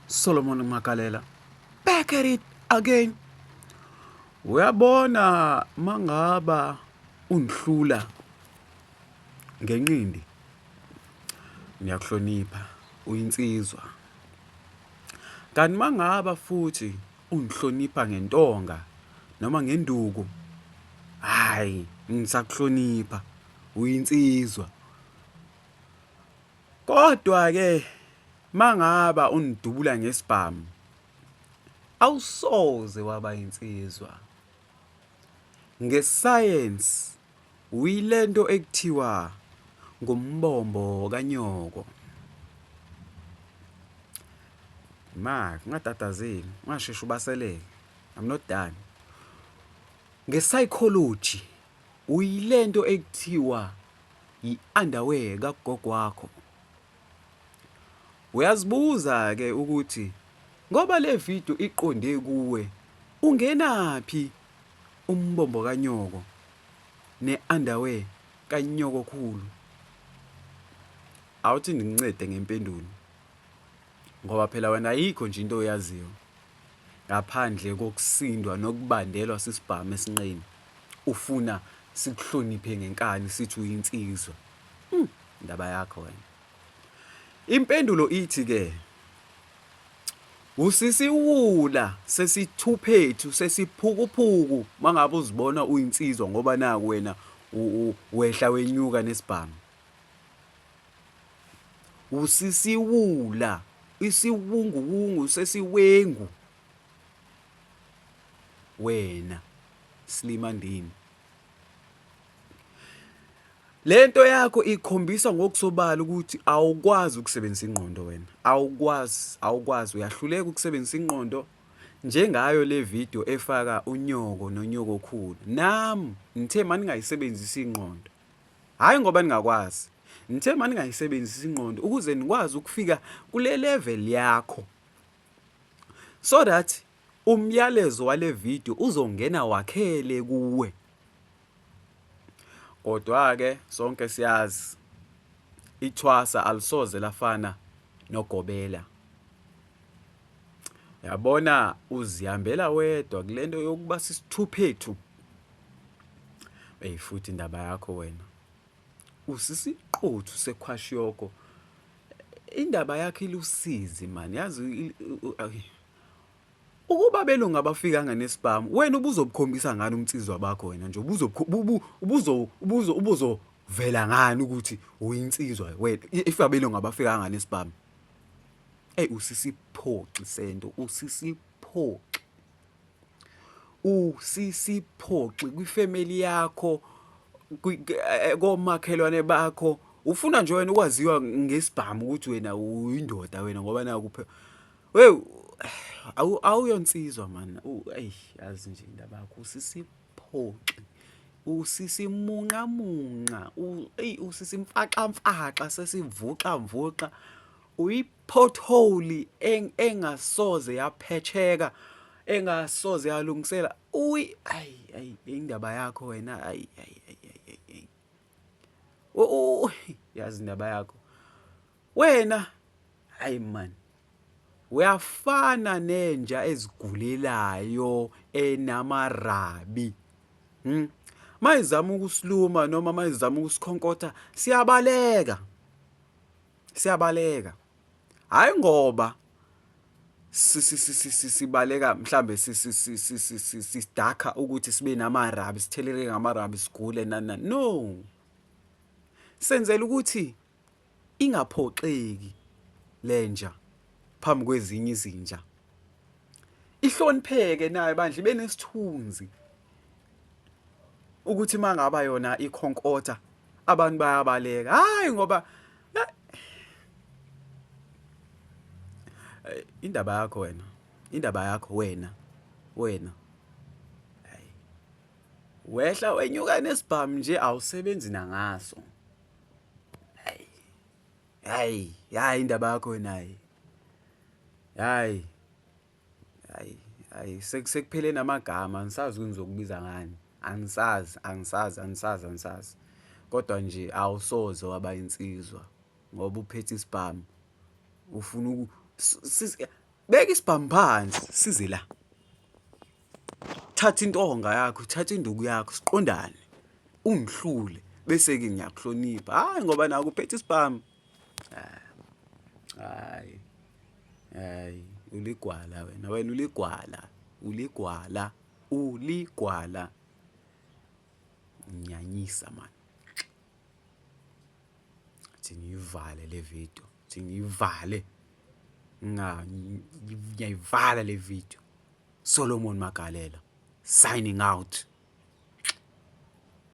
Solomon Magalela back at it again. Uyabona mangaba ungihlula ngenqindi ngiyakuhlonipha uyinsizwa. Kanti mangaba futhi ungihlonipha ngentonga noma ngenduku hayi ngisakuhlonipha uyinsizwa. Kodwa-ke mangaba ungidubula ngesibhamu awusoze waba insizwa. Ngesayensi uyilento ekuthiwa ngumbombo kanyoko. Mark, ungatatazeli, ungasheshi ubaselele. I'm not done. Nge-psychology uyilento ekuthiwa yi-underwear kagogo wakho. Uyazibuza-ke ukuthi ngoba le video iqonde kuwe ungenaphi umbombo kanyoko ne-underwear kanyoko khulu. Awuthi ngikuncede ngempendulo ngoba phela wena ayikho nje into oyaziyo ngaphandle kokusindwa nokubandelwa sisibhamu esinqeni ufuna sikuhloniphe ngenkani sithi uyinsizwa. Indaba yakho wena. Impendulo ithi ke usisiwula sesithuphethu sesiphukuphuku mangabe uzibona uyinsizwa ngoba naku wena wehla wenyuka nesibhamu. Usisiwula isiwunguwungu sesiwengu wena slima ndini. Lento yakho ikhombisa ngokusobala ukuthi awukwazi ukusebenzisa ingqondo wena. Awukwazi, awukwazi, uyahluleka ukusebenzisa ingqondo njengayo le video efaka unyoko nonyokokhulu. Nami ngithe maningayisebenzisi ingqondo. Hhayi ngoba ningakwazi. Ngithe maningayisebenzisi ingqondo ukuze nikwazi ukufika kule level yakho. So that umyalezo wale video uzongena wakhele kuwe. Kodwa-ke sonke siyazi ithwasa alisoze lafana nogobela. Yabona uzihambela wedwa kulento yokuba sisithuphethu. Eyi futhi indaba yakho wena. Usisiqothu sekhwashiyoko. Indaba yakho ilusizi man yazi. Ukuba abelungu abafikanga nesibhamu, wena ubuzobukhombisa ngani ubunsizwa bakho wena nje ubuzovela ngani ukuthi uyinsizwa wena if abelungu abafikanga nesibhamu. Eyi usisiphoxi sento, usisiphoxi. Usisiphoxi kwifamily yakho, komakhelwane bakho. Ufuna nje wena ukwaziwa ngesibhamu ukuthi wena uyindoda wena ngoba naku Wewu awuyonsizwa man. Eyi yazi nje indaba yakho usisiphoxi. Usisimunqamunqa, eyi usisimfaxamfaxa sesivuxa mvuxa. Uyi-pothole engasoze yaphetsheka, engasoze yalungisela. Uyi ayi ayi indaba yakho wena ayi ayi ayi ayi. Yazi indaba yakho. Wena hayi man uyafana nenja ezigulelayo enamarabi. Mayizama ukusiluma noma mayizama ukusikhonkotha siyabaleka. Siyabaleka. Hayi ngoba sibaleka mhlambe sidakha ukuthi sibe namarabi sitheleleke ngamarabi sigule nani nani. No. Senzela ukuthi ingaphoxeki lenja phambi kwezinye izinja. Ihlonipheke nayo bandla ibe nesithunzi ukuthi mangaba yona ikhonkotha abantu bayabaleka. Hayi ngoba indaba yakho wena, indaba yakho wena, wena. Hayi. Wehla wenyuka nesibhamu nje awusebenzi nangaso. Hayi. Hayi, hayi indaba yakho wena hayi. Hayi. Hayi, hayi sekuphele namagama angisazi ukuthi ngizokubiza ngani. Angisazi, angisazi, angisazi, angisazi. Kodwa nje awusoze waba insizwa ngoba uphethe isibhamu. Ufuna uku. Beka isibhamu phansi size la. Thatha intonga yakho, thatha induku yakho siqondane. Ungihlule bese-ke ngiyakuhlonipha. Hhayi ngoba naku uphethe isibhamu. Hhayi. Hhayi, uligwala wena, wena uligwala, uligwala, uligwala. Ngiyanyisa man. Athi ngiyivale le video, athi ngiyivale. Ngiyayivala le video. Solomon Magalela signing out.